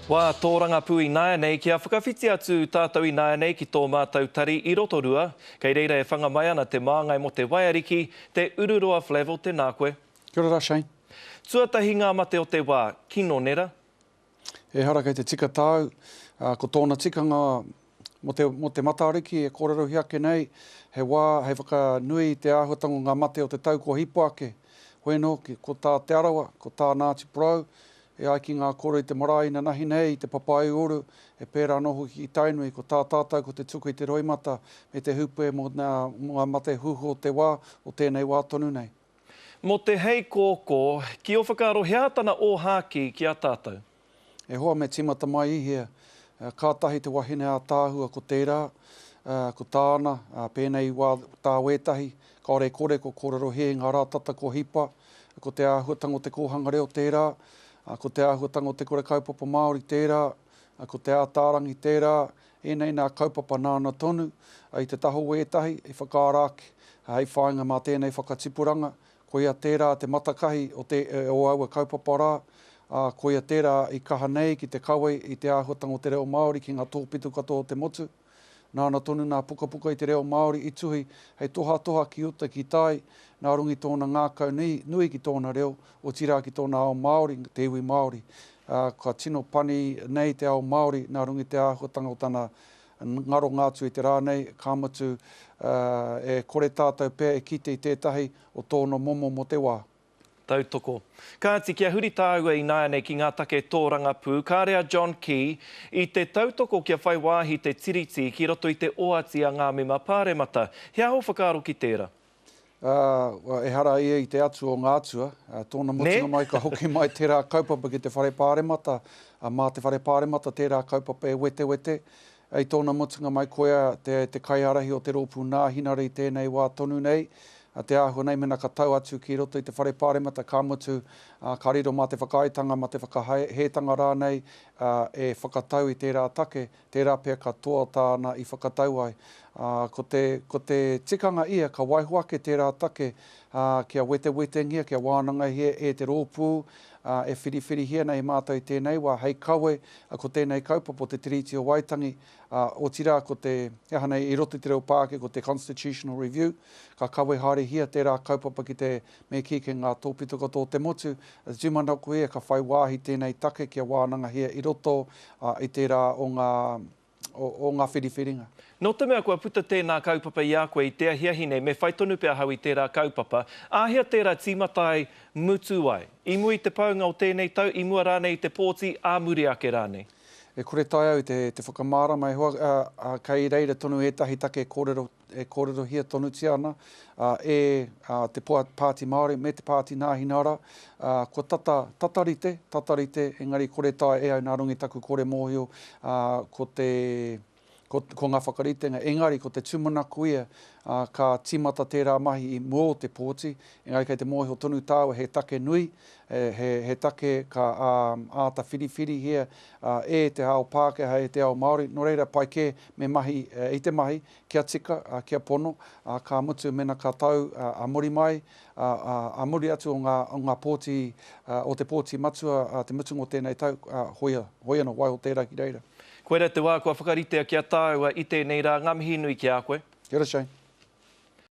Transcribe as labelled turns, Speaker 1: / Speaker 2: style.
Speaker 1: Wā tōrangapū ināianei, kia whakawhiti atu tātou ināianei ki tō mātou tari i Rotorua, kei reira e whanga mai ana te māngai mō te waiariki, Te Ururoa Flavell, tēnā koe.
Speaker 2: Kia ora rā Shane.
Speaker 1: Tuatahi ngā mate o te wā, kino nera?
Speaker 2: Ehara kei te tika tāu, ko tōna tikanga mō te, mō te Matariki e kōrerohia ake nei, he wā hei whakanui i te āhuatanga o ngā mate o te tau kua hipa ake. Hoi anō, ko tā Te Arawa, ko tā Ngāti Porou, e ai ki ngā kōrero i te marae inanahi nei, i Te Papaiouru, e pērā anō hoki ki Tainui, ko tā tātou ko te tuku i te roimata me te hūpē mō ngā mate huhua o te wā, o tēnei wā tonu nei.
Speaker 1: Mō te heikōkō, ki ō whakaaro he aha tana ōhākī ki a tātou?
Speaker 2: E hoa me tīmata mai i hea? Kātahi te wahine ātaahua ko tērā, ko tāna, pēnei i wā tā wētahi, kāore e kore ko kōrerohia i ngā rā tata ko hipa, ko te āhuatanga o te kōhanga reo tērā, ko te āhuatanga o te kura kaupapa Māori tērā, ko te Ātaarangi tērā, ēnei nā kaupapa nāna tonu, i te taha o wētahi, i whakaara ake hei whāinga mā tēnei whakatipuranga, Koia tērā te matakahi o te, o aua kaupapa rā, ā, koia tērā i kaha nei ki te kawe i te āhuatanga o te reo Māori ki ngā tōpito katoa o te motu. Nāna tonu nā pukapuka i te reo Māori i tuhi hei tohatoha ki uta ki tai, nā runga i tōna ngākau nui, nui ki tōna reo, otirā ki tōna ao Māori, te iwi Māori. Ā, ka tino pani nei te ao Māori nā runga i te āhuatanga o tana ngaronga atu i te rā nei, ka mutu, e kore tātou pea e kite i tētahi o tōna momo mō te wā.
Speaker 1: Tautoko. Kāti, kia huri tāua ināianei ki ngā take tōrangapū, kāre a John Key i te tautoko kia whai wāhi te Tiriti ki roto i te oati a ngā mema Pāremata. He aha ō whakaaro ki tērā?
Speaker 2: Ā, ehara ia i te atua o ngā atua, ā, tōna mutunga mai ka hoki mai tērā kaupapa ki te Whare Pāremata, ā, mā te Whare Pāremata tērā kaupapa e wetewete. I tōna mutunga mai koia te, te kaiārahi o te Rōpū Nāhinara i tēnei wā tonu nei, ā, te āhua nei mēnā ka tau atu ki roto i te Whare Pāremata, ka mutu, ā, ka riro mā te whakaaetanga, mā te whakahētanga rānei, ā, e whakatau i tērā take. Tērā pea ka toa tāna i whakatau ai. Ā, ko te, ko te tikanga ia ka waiho ake tērā take, ā, kia wetewetengia, kia wānangahia e te rōpū, ā, e whiriwhirihia nei e mātou i tēnei wā hei kawe, ā, ko tēnei kaupapa o te Tiriti o Waitangi, ā, otirā ko te, he aha nei, i roto i te reo Pākehā ko te Constitutional Review, ka kawe haerehia tērā kaupapa ki te, me kī ki ngā tōpito katoa o te motu, tūmanako ia ka whai wāhi tēnei take kia wānangahia i roto i tērā o ngā, o ngā whiriwhiringa.
Speaker 1: Nō te mea kua puta tēnā kaupapa i a koe i te ahiahi nei, me whai tonu pea ahau i tērā kaupapa. Āhea tērā tīmata ai, mutu ai? I mua i te paunga o tēnei tau, i mua rānei i te pōti, ā muri ake rānei?
Speaker 2: E kore taea au te, te whakamārama e hoa, ā, ā, kei reira tonu ētahi take kōrero e kōrerohia tonutia ana e te Pāti Māori me te Pāti Nāhinara, kua tata, tata rite, tata rite, engari kore taea e au nā runga i taku kore mōhio ko te, ko, ko ngā whakaritenga, engari ko te tūmanako ia ka tīmata tērā mahi i mua o te pōti, engari kei te mōhio tonu tāua he take nui, he, he take ka āta whiriwhirihia e te ao Pākehā, e te ao Māori, nō reira pai kē me mahi i te mahi, kia tika, kia pono, ā, ka mutu mēnā ka tau ā muri mai, ā, ā muri atu o ngā, o ngā pōti, o te pōti matua ā te mutunga o tēnei tau, ā, hoia, hoi anō, waiho tērā ki reira.
Speaker 1: Koira te wā kua whakaritea ki a tāua i tēnei rā. Ngā mihi nui ki a koe.
Speaker 2: Kia ora Shane.